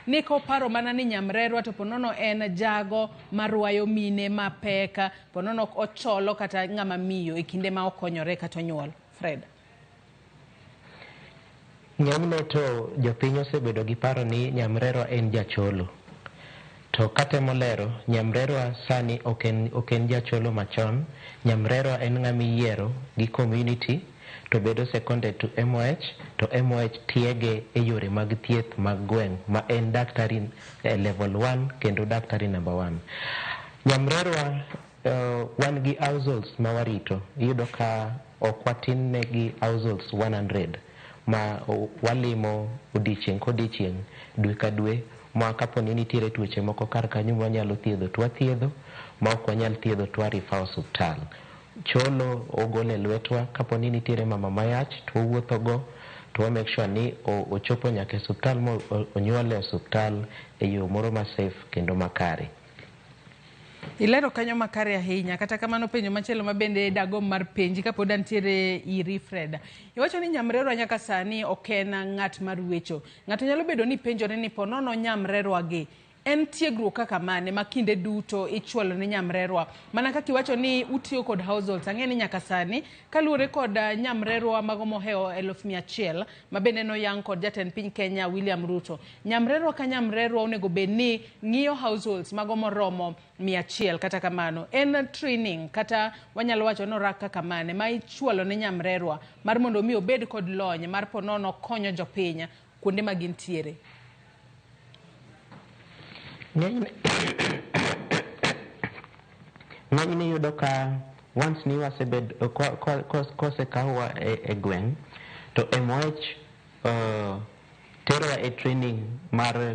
Ni koparo mana ni nyamrerwa to ponono en jago marwayo mine mapek, ponono ocholo kata ng'ama miyo e kinde ma okonyore kata onyuol. Fred. Ng'enyne to jopiny osebedo gi paro ni nyamrerwa en jacholo. To katemo lero, nyamrerwa sani ok en jacholo machon. Nyamrerwa en ng'ama iyiero gi community to bedo seconded to MOH, to MOH tiege e yore mag thieth mag gweng' ma en daktari e level 1 kendo daktari number 1. Nyamrerwa wan gi households ma warito. Iyudo ka ok watin ne gi households 100 ma walimo odiochieng' kodiochieng', dwe ka dwe, ma kapo ni nitiere tuoche moko kar kanyo mwanyalo thiedho to wathiedho, ma ok wanyal thiedho to wa-refer osuptal. Cholo ogolo e lwetwa. Kapo ni nitiere mama mayach to wawuotho go to wa make sure ni ochopo nyaka e osuptal ma onyuole e osuptal e yo moro ma safe kendo makare. Ilero kanyo makare ahinya. Kata kamano, penjo machielo ma bende dagomb mar penji kapod antiere iri, Fred. Iwacho ni nyamrerwa nyaka sani ok en ng'at mar wecho. Ng'ato nyalo bedo ni penjore ni ponono nyamrerwa gi en tiegruok kaka mane ma kinde duto ichwalo ne nyamrerwa, mana kaka iwacho ni utiyo kod households. Ang'e ni nyaka sani kaluwore kod nyamrerwa mago mohewo 100,000 ma bende noyang kod jatend piny Kenya William Ruto, nyamrerwa ka nyamrerwa onego bed ni ng'iyo households mago moromo 100. Kata kamano, en training kata wanyalo wacho ni orak kaka mane ma ichwalo ne nyamrerwa mar mondo mi obed kod lony mar ponono konyo jopiny kuonde ma gintiere? Ng'enyne iyudo ka once ni wasebed kosekawwa e gweng' to MOH terowa e training mar